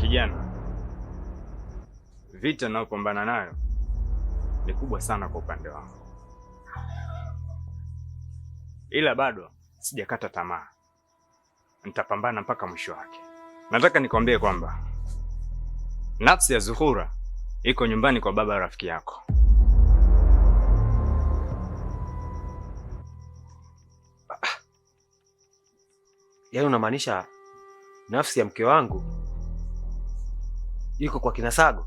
Kijana, vita nayopambana nayo ni kubwa sana kwa upande wangu, ila bado sijakata tamaa, nitapambana mpaka mwisho wake. Nataka nikwambie kwamba nafsi ya Zuhura iko nyumbani kwa baba rafiki yako. Yaani unamaanisha nafsi ya mke wangu iko kwa kinasago?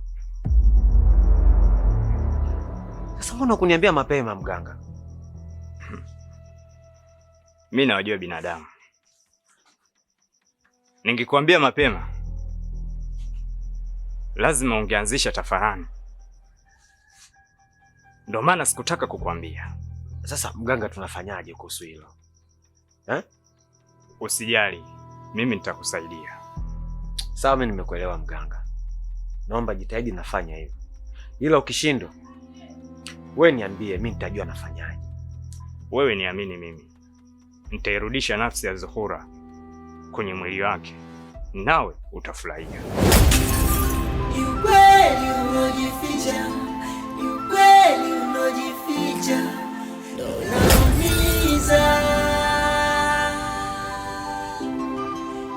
Sasa mbona kuniambia mapema mganga? Mi nawajua binadamu, ningekuambia mapema lazima ungeanzisha tafarani. Ndio maana sikutaka kukuambia. Sasa mganga, tunafanyaje kuhusu hilo eh? Usijali, mimi nitakusaidia. Sawa, mimi nimekuelewa mganga. Naomba jitahidi, nafanya hivyo, ila ukishindwa we niambie, mi nitajua nafanyaje. Wewe niamini mimi, nitairudisha nafsi ya Zuhura kwenye mwili wake, nawe utafurahia. Ni ukweli unaojificha, ni ukweli unaojificha, ndo unaumiza.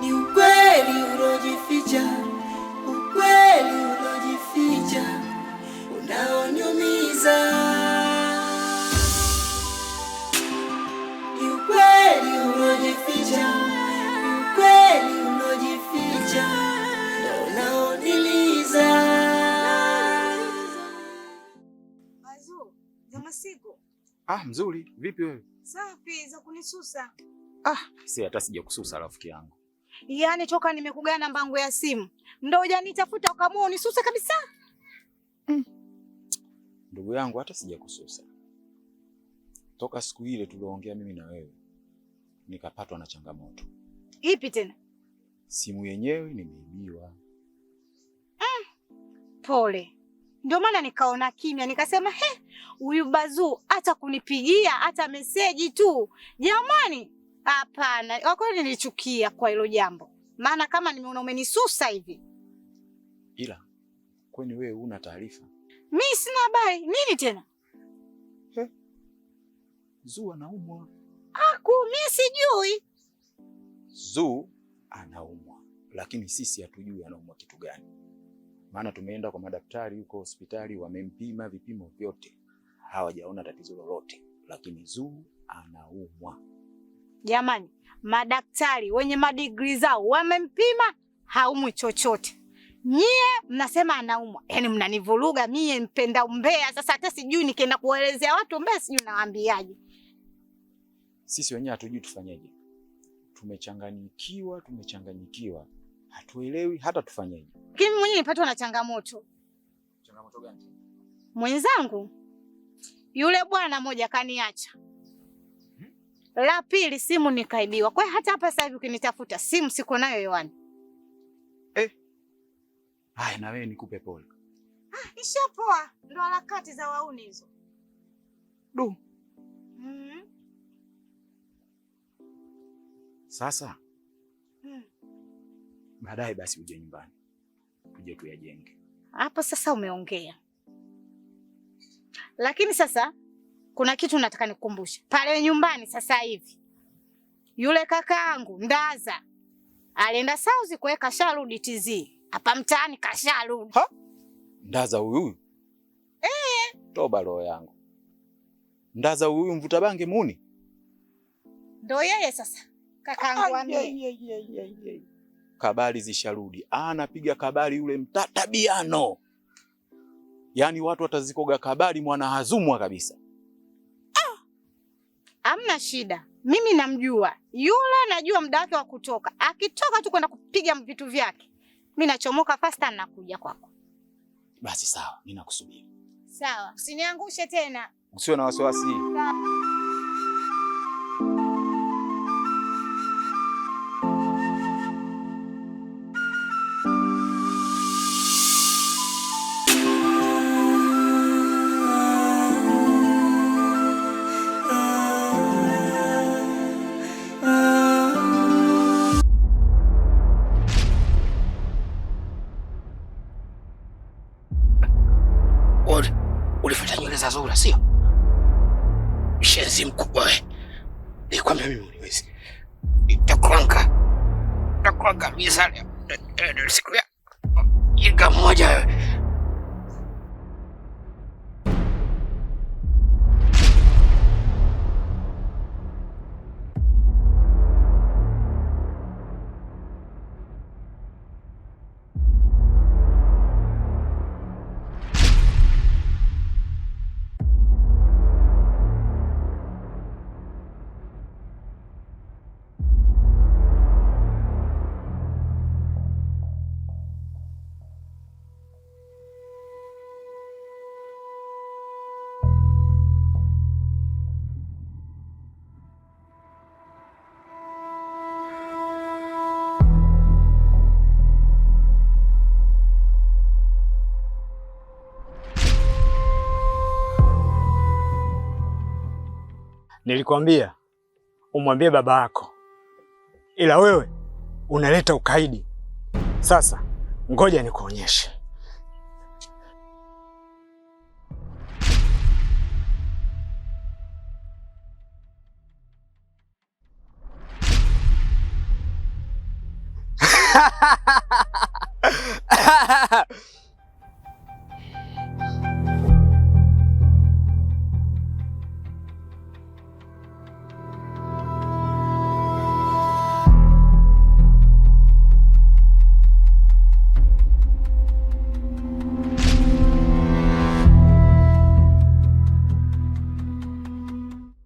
Ni ukweli unaojificha, ukweli unaojificha, unaoniumiza. Ni ukweli unaojificha, ni ukweli unaojificha, ndo unaoniliza. Bazu, za masiku. Ah, mzuri. Vipi wewe? Safi za kunisusa. Ah, si hata sijakususa rafiki yangu. Yaani toka nimekugawa namba yangu ya simu ndo hujanitafuta ukaamua unisuse kabisa. Ndugu yangu hata sijakususa. Toka siku ile tuliongea mimi na wewe nikapatwa na changamoto. Ipi tena? Simu yenyewe nimeibiwa. Pole. Ndio maana nikaona kimya, nikasema he, huyu Bazu hata kunipigia hata meseji tu. Jamani, hapana. Kwa kweli nilichukia kwa hilo jambo, maana kama nimeona umenisusa hivi. Ila kwani wewe huna taarifa? Mi sina habari. Nini tena? Zuu anaumwa. Aku, mi sijui. Zuu anaumwa, lakini sisi hatujui anaumwa kitu gani. Maana tumeenda kwa madaktari huko hospitali, wamempima vipimo vyote, hawajaona tatizo lolote, lakini Zuu anaumwa. Jamani, madaktari wenye madigrii zao wamempima, haumwi chochote. Nyie mnasema anaumwa, yaani mnanivuruga mie, mpenda umbea. Sasa hata sijui nikienda kuelezea watu umbea, sijui nawaambiaje. Sisi wenyewe hatujui tufanyeje. Tumechanganyikiwa, tumechanganyikiwa, hatuelewi hata tufanyeje. Lakini mimi mwenyewe nipatwa na changamoto. Changamoto gani? Mwenzangu yule bwana moja kaniacha, la pili simu nikaibiwa. Kwa hiyo hata hapa sasa hivi ukinitafuta simu siko nayo hewani. Eh. Haya, na wewe nikupe pole. Ah, nishapoa, ndo harakati za wauni hizo. Du. Sasa baadaye basi uje nyumbani tuje tuyajenge. Hapo sasa umeongea, lakini sasa kuna kitu nataka nikukumbushe. Pale nyumbani sasa hivi yule kakaangu Ndaza alienda Sauzi kwa kasharudi TZ hapa mtaani kasharudi. Ha? Ndaza huyu huyu? Eh. Toba roho yangu. Ndaza huyu huyu mvuta bange muni? Ndo yeye sasa kakaangu wa mimi. Kabali zisharudi. Anapiga kabali yule mtatabiano. Yaani watu watazikoga kabali mwana hazumwa kabisa. Hamna shida, mimi namjua yule, najua muda wake wa kutoka. Akitoka tu kwenda kupiga vitu vyake, mi nachomoka fasta, nakuja kwako. Basi sawa, ninakusubiri. Sawa, usiniangushe tena. Usiwe na wasiwasi. za Zuhura, sio? Mshenzi mkubwa wewe. Nikwambia mimi uniwezi. Nitakuanga. Nitakuangamiza leo. Siku ya jinga mmoja wewe. Nilikwambia umwambie baba yako, ila wewe unaleta ukaidi. Sasa ngoja nikuonyeshe.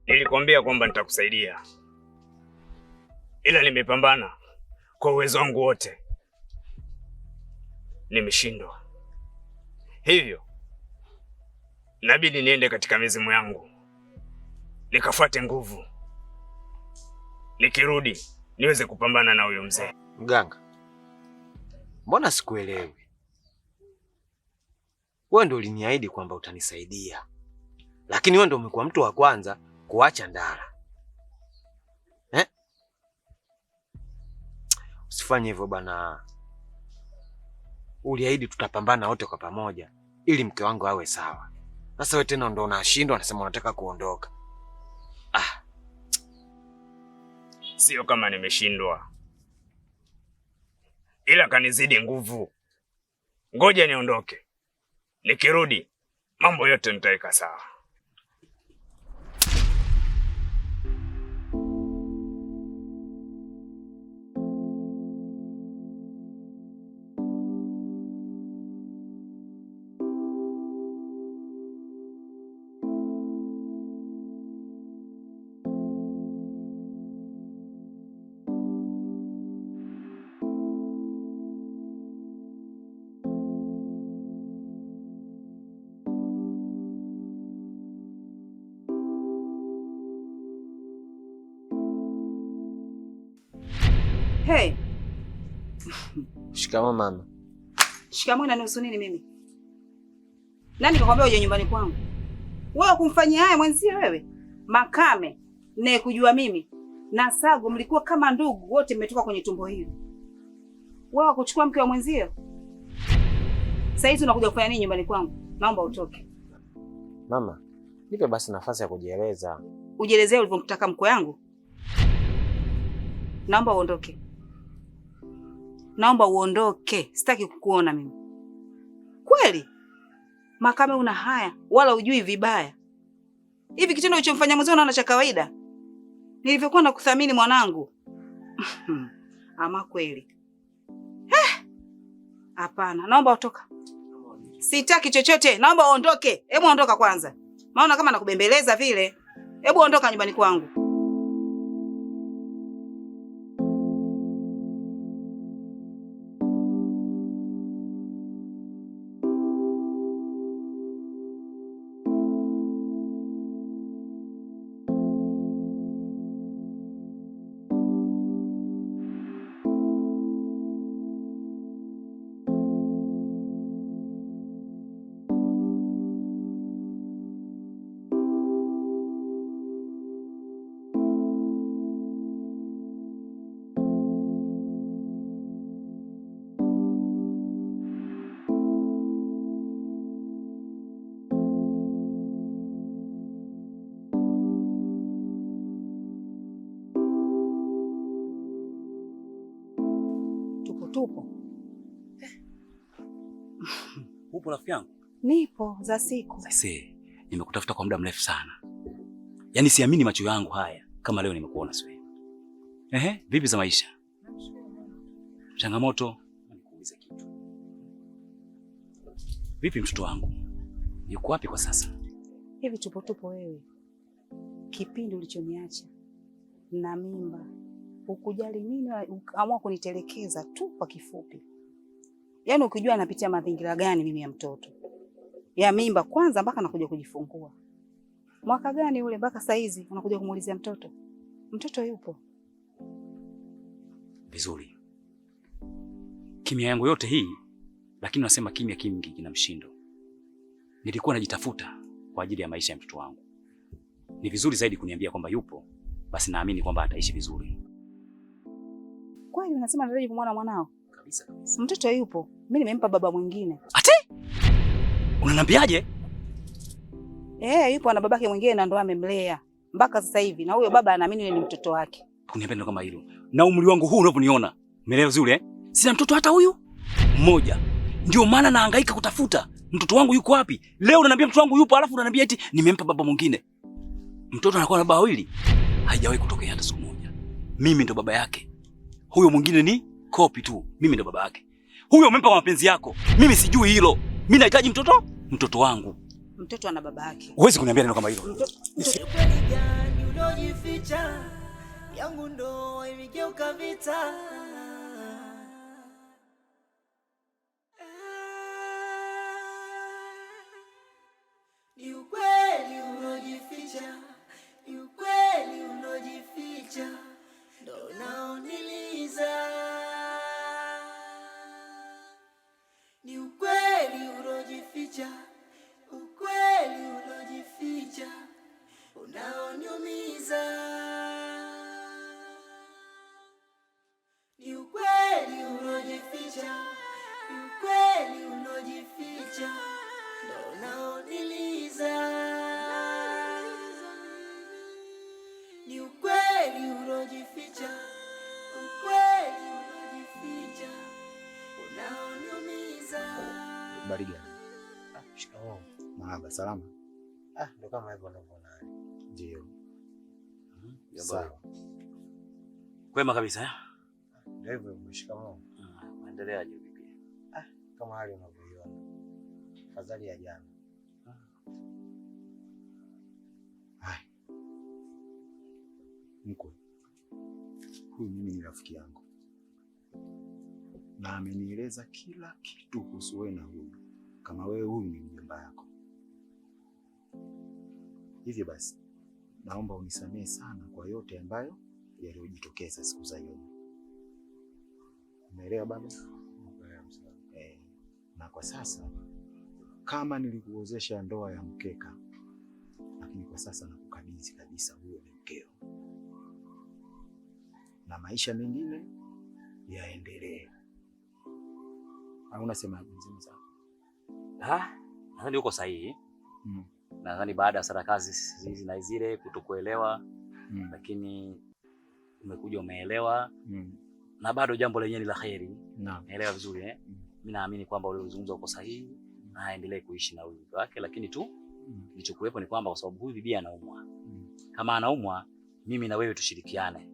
Nilikwambia kwamba nitakusaidia, ila nimepambana kwa uwezo wangu wote, nimeshindwa. Hivyo nabidi niende katika mizimu yangu nikafuate nguvu, nikirudi niweze kupambana na huyo mzee. Mganga, mbona sikuelewi? Wewe ndio uliniahidi kwamba utanisaidia, lakini wewe ndio umekuwa mtu wa kwanza kuacha ndara eh? Usifanye hivyo bana. Uliahidi tutapambana wote kwa pamoja ili mke wangu awe sawa. Sasa wewe tena ndo unashindwa, unasema unataka kuondoka. Ah, Sio kama nimeshindwa, ila kanizidi nguvu. Ngoja niondoke, nikirudi mambo yote nitaweka sawa. Hey, shikamoo mama. Shikamoo inanihusu nini mimi? Nani kakwambia uje nyumbani kwangu? Wewe kumfanyia haya mwenzie wewe? Makame, kujua mimi na Sago mlikuwa kama ndugu, wote mmetoka kwenye tumbo hili. Wewe kuchukua mke wa mwenzio? Sasa hizi unakuja kufanya nini nyumbani kwangu? Naomba utoke. Mama, nipe basi nafasi ya kujieleza. Ujielezee ulivyomtaka mkwe yangu? Naomba uondoke. Naomba uondoke, sitaki kukuona mimi. Kweli Makame, una haya wala ujui vibaya. Hivi kitendo ulichomfanya mwenzio unaona cha kawaida? Nilivyokuwa nakuthamini mwanangu. Ama kweli. Hapana, naomba utoka. Sitaki chochote, naomba uondoke. Hebu ondoka kwanza, maana kama nakubembeleza vile. Hebu ondoka nyumbani kwangu. Tupo tupo. Upo rafiki yangu? Nipo za siku. Sasa nimekutafuta kwa muda mrefu sana. Yaani siamini macho yangu haya kama leo nimekuona sio. Ehe, vipi za maisha? Changamoto? Nikuulize kitu. Vipi mtoto wangu? Yuko wapi kwa sasa? Hivi tupo tupo wewe. Kipindi ulichoniacha na mimba, ukujali nini, ukaamua kunitelekeza tu kwa kifupi. Yaani ukijua anapitia mazingira gani mimi ya mtoto. Ya mimba kwanza mpaka nakuja kujifungua. Mwaka gani ule mpaka saa hizi unakuja kumuulizia mtoto? Mtoto yupo. Vizuri. Kimya yangu yote hii, lakini nasema kimya kingi kina mshindo. Nilikuwa najitafuta kwa ajili ya maisha ya mtoto wangu. Ni vizuri zaidi kuniambia kwamba yupo, basi naamini kwamba ataishi vizuri. Kweli unasema nataka kumwona mwanao? Kabisa kabisa. Mtoto yupo. Mimi nimempa baba mwingine. Ati? Unaniambiaje? Yupo na babake mwingine na ndo amemlea mpaka sasa hivi, na huyo baba anaamini yeye ni mtoto wake. Kuniambia neno kama hilo. Na umri wangu huu unavyoniona, umeelewa vizuri eh? Sina mtoto hata huyu mmoja. Ndio maana nahangaika kutafuta mtoto wangu yuko wapi. Leo unaniambia mtoto wangu yupo, alafu unaniambia eti nimempa baba mwingine. Mtoto anakuwa na baba wawili? Haijawahi kutokea hata siku moja. Mimi ndo baba yake. Huyo mwingine ni kopi tu. Mimi ndo baba yake. Huyo umempa kwa mapenzi yako. Mimi sijui hilo. Mimi nahitaji mtoto wangu. Mtoto ana baba yake. Huwezi kuniambia neno kama hilo. Ni ukweli gani uliojificha? Yangu ndoa imegeuka vita. Ni ukweli uliojificha, ni ukweli uliojificha, ndo unaoniliza. Ni ukweli uliojificha, ukweli uliojificha, unaoniumiza. Ni ukweli uliojificha, ni ukweli uliojificha, ndo unaoniliza. Ni ukweli uliojificha, ukweli uliojificha, unaoniumiza. Habari gani? Shikamoo. Marhaba, salama. Ndo kama hivyo unavyoona. Ndio. Sawa. Kwema kabisa eh? Ndio hivyo hivyo, shikamoo. Unaendeleaje vipi? Kama hali unavyoiona. Afadhali ya jana. Hai. Mkwe. Huyu mimi ni rafiki yangu. Na amenieleza kila kitu kuhusu wewe na huyu. Kama wewe huyu ni mjomba yako. Hivyo basi, naomba unisamehe sana kwa yote ambayo yaliyojitokeza siku za nyuma. Umeelewa baba? Na kwa sasa kama nilikuozesha ndoa ya mkeka, lakini kwa sasa nakukabidhi kabisa, huyo ni mkeo, na maisha mengine yaendelee. Au unasemaje mzee mzee? Nadhani uko sahihi. Nadhani baada ya sarakazi hizi na zile kutokuelewa, lakini umekuja umeelewa. Na bado jambo lenyewe ni la kheri. Naelewa vizuri eh? Mimi naamini kwamba uliozungumza uko sahihi na aendelee kuishi na huyu mke wake, lakini tu kilichokuwepo ni kwamba kwa sababu huyu bibi anaumwa. Kama anaumwa, mimi na wewe tushirikiane.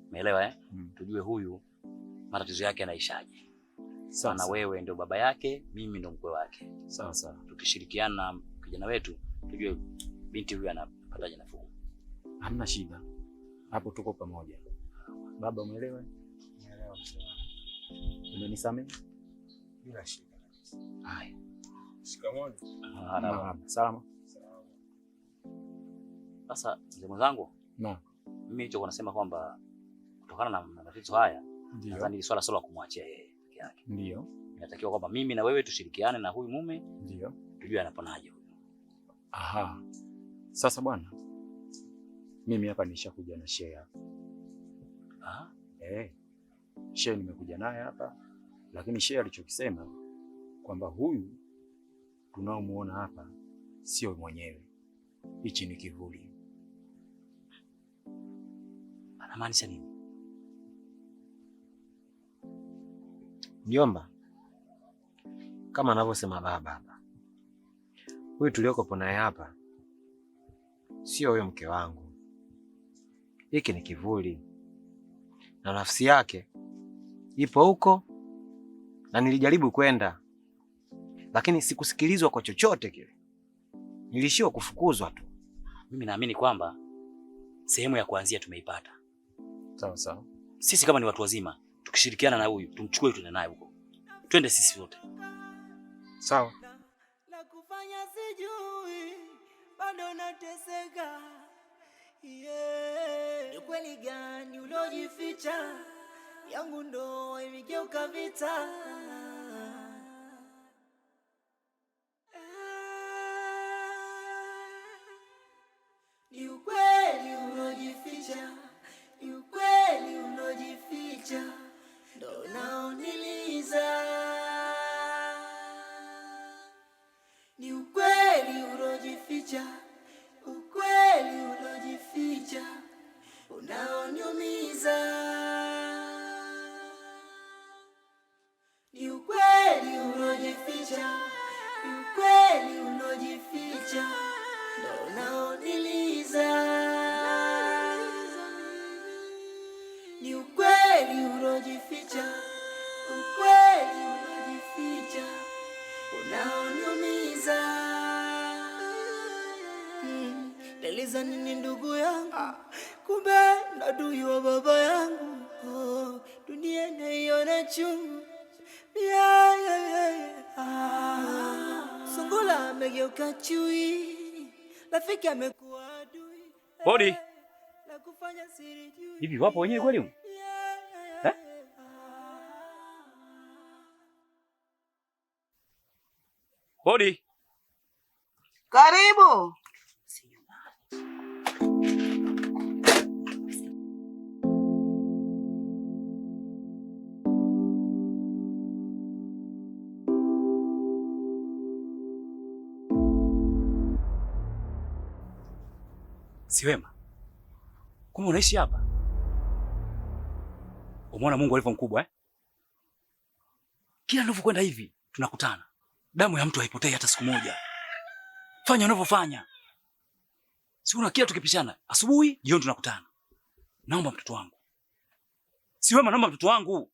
Umeelewa eh? Tujue huyu matatizo yake yanaishaje. Sawa. Na wewe ndio baba yake, mimi ndio mkwe wake. Sawa sawa. Tukishirikiana na kijana wetu tujue binti huyu anapataje nafuu. Hamna shida. Hapo tuko pamoja. Baba, umeelewa? Nimeelewa mzee wangu. Umenisamehe? Bila shida kabisa. Haya. Shikamoo. Marhaba. Salama. Sasa mzee mwenzangu, Naam. mimi hicho nasema kwamba kutokana na matatizo haya, Ndio. nadhani swala sio la kumwachia yeye peke yake. Ndio. Inatakiwa kwamba mimi na wewe tushirikiane na huyu mume, Ndio. tujue anaponaje huyu. Aha. Sasa bwana, mimi hapa nishakuja na shehe hapa. Ah? Shehe nimekuja naye hapa, lakini shehe alichokisema kwamba huyu tunaomuona hapa sio mwenyewe, hichi ni kivuli. Anamaanisha nini? Mjomba, kama anavyosema baba hapa, huyu tuliokopo naye hapa sio huyo mke wangu. Hiki ni kivuli na nafsi yake ipo huko, na nilijaribu kwenda lakini sikusikilizwa kwa chochote kile, nilishiwa kufukuzwa tu. Mimi naamini kwamba sehemu ya kuanzia tumeipata. Sawa sawa. Sisi kama ni watu wazima tukishirikiana na huyu tumchukue, tuende naye huko, twende sisi wote. Sawa. La kufanya sijui, bado nateseka. Yeah. Ni kweli gani ulojificha? Yangu ndoa imegeuka vita. Ni ukweli ulojificha, ni ukweli ulojificha, ndo unaoniliza. Ni ukweli ulojificha, ukweli ulojificha, unaoniumiza. Ni ukweli ulojificha, ni ukweli ulojificha, ndo unaoniliza. Ni ukweli ulojificha, ukweli ulojificha, unaoniumiza. Niliza nini ndugu yangu, kumbe ndo adui wa baba yangu. Oh, dunia naiona chungu. Yeah. Ah, sungula amegeuka chui, rafiki amekuwa adui. Bodi. La kufanya silijui. Hivi wapo wenyewe kweli humu? Yeah. Eh? Bodi. Karibu. Siwema, kumbe unaishi hapa? Umeona Mungu alivyo mkubwa eh? Kila ninavyokwenda hivi tunakutana. Damu ya mtu haipotei hata siku moja. Fanya unavyofanya. Si una kila tukipishana, asubuhi, jioni tunakutana. Naomba mtoto wangu. Siwema, naomba mtoto wangu.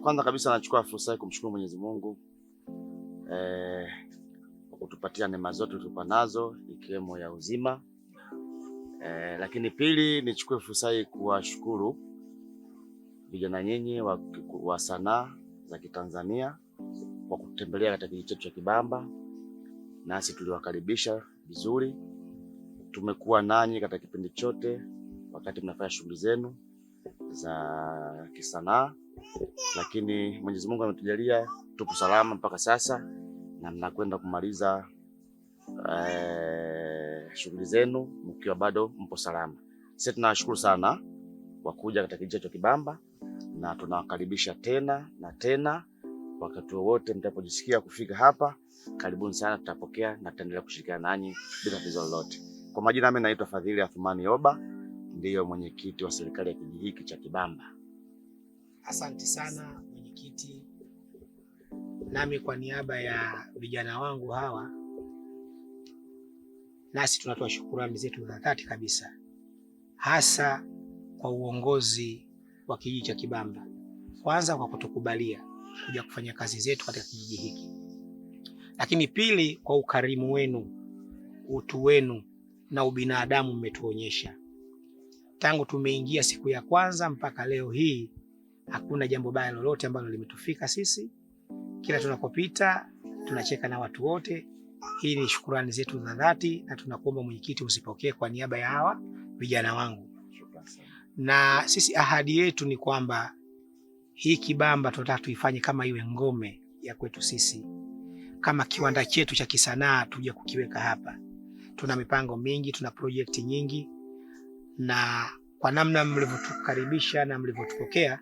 Kwanza kabisa nachukua fursa hii kumshukuru Mwenyezi Mungu kwa kutupatia neema zote tulizokuwa nazo ikiwemo ya uzima. Lakini pili nichukue fursa hii kuwashukuru vijana nyinyi wa sanaa za Kitanzania kwa kutembelea katika kijiji chetu cha Kibamba, nasi tuliwakaribisha vizuri. Tumekuwa nanyi katika kipindi chote wakati mnafanya shughuli zenu za kisanaa, lakini Mwenyezi Mungu ametujalia tupo salama mpaka sasa na mnakwenda kumaliza shughuli zenu mkiwa bado mpo salama. Sisi tunawashukuru sana kwa kuja katika kijiji cha Kibamba na tunawakaribisha tena na tena wakati wowote mtapojisikia kufika hapa, karibuni sana, tutapokea na tutaendelea kushirikiana nanyi bila tatizo lolote. Kwa majina mimi naitwa Fadhili Athumani Oba, ndiyo mwenyekiti wa serikali ya kijiji hiki cha Kibamba. Asante sana mwenyekiti. Nami kwa niaba ya vijana wangu hawa, nasi tunatoa shukurani zetu za dhati kabisa, hasa kwa uongozi wa kijiji cha Kibamba, kwanza kwa kutukubalia kuja kufanya kazi zetu katika kijiji hiki, lakini pili kwa ukarimu wenu, utu wenu na ubinadamu mmetuonyesha tangu tumeingia siku ya kwanza mpaka leo hii, hakuna jambo baya lolote ambalo limetufika sisi. Kila tunakopita Tunacheka na watu wote. Hii ni shukurani zetu za dhati, na tunakuomba mwenyekiti usipokee kwa niaba ya hawa vijana wangu. Na sisi ahadi yetu ni kwamba hii Kibamba tunataka tuifanye kama iwe ngome ya kwetu sisi, kama kiwanda chetu cha kisanaa tuje kukiweka hapa. Tuna mipango mingi, tuna projekti nyingi, na kwa namna mlivyotukaribisha na mlivyotupokea,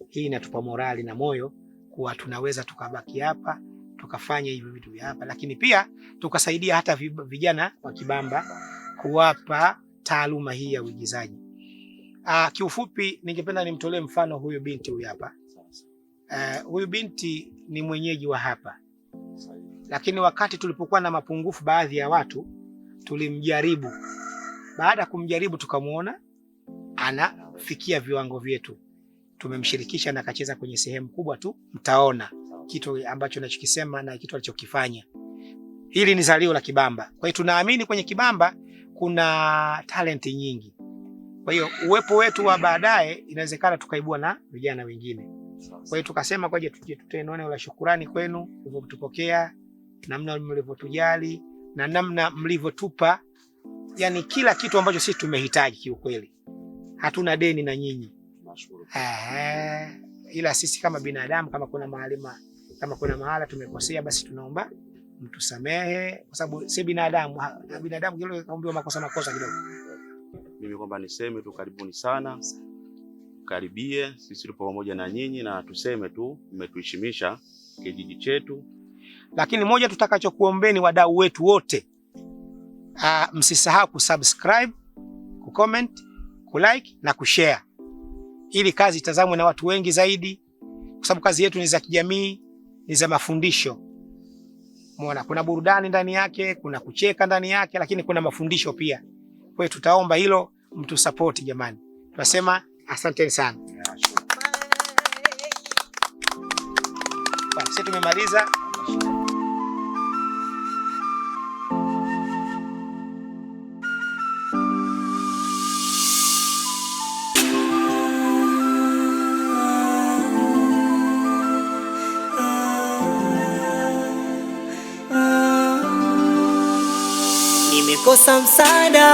hii inatupa morali na moyo kuwa tunaweza tukabaki hapa tukafanya hivyo vitu vya hapa, lakini pia tukasaidia hata vijana wa Kibamba kuwapa taaluma hii ya uigizaji. Kiufupi ningependa nimtolee mfano huyu binti huyu hapa. Huyu binti ni mwenyeji wa hapa, lakini wakati tulipokuwa na mapungufu baadhi ya watu tulimjaribu. Baada ya kumjaribu tukamuona anafikia viwango vyetu, tumemshirikisha na akacheza kwenye sehemu kubwa tu. Mtaona kitu ambacho nachokisema na kitu alichokifanya. Hili ni zalio la Kibamba. Kwa hiyo tunaamini kwenye Kibamba kuna talenti nyingi. Kwa hiyo uwepo wetu wa baadaye inawezekana tukaibua na vijana wengine. Kwa hiyo tukasema kwaje tuje tutoe neno la shukurani kwenu mlivyotupokea, namna mlivyotujali na namna mlivyotupa, yani kila kitu ambacho sisi tumehitaji kiukweli. Hatuna deni na nyinyi. Ila sisi kama binadamu, kama kuna mahali kama kuna mahala tumekosea, basi tunaomba mtusamehe, kwa sababu si binadamu, binadamu kidogo kaambiwa makosa makosa kidogo. Mimi kwamba niseme tu karibuni sana, karibie, sisi tupo pamoja na nyinyi, na tuseme tu mmetuheshimisha kijiji chetu. Lakini moja tutakachokuombeni wadau wetu wote, msisahau kusubscribe, kucomment, kulike na kushare ili kazi itazamwe na watu wengi zaidi, kwa sababu kazi yetu ni za kijamii, ni za mafundisho. Muona kuna burudani ndani yake, kuna kucheka ndani yake, lakini kuna mafundisho pia. Kwa hiyo tutaomba hilo mtu support jamani. Tunasema asanteni sana. Sisi tumemaliza. Nimekosa msaada.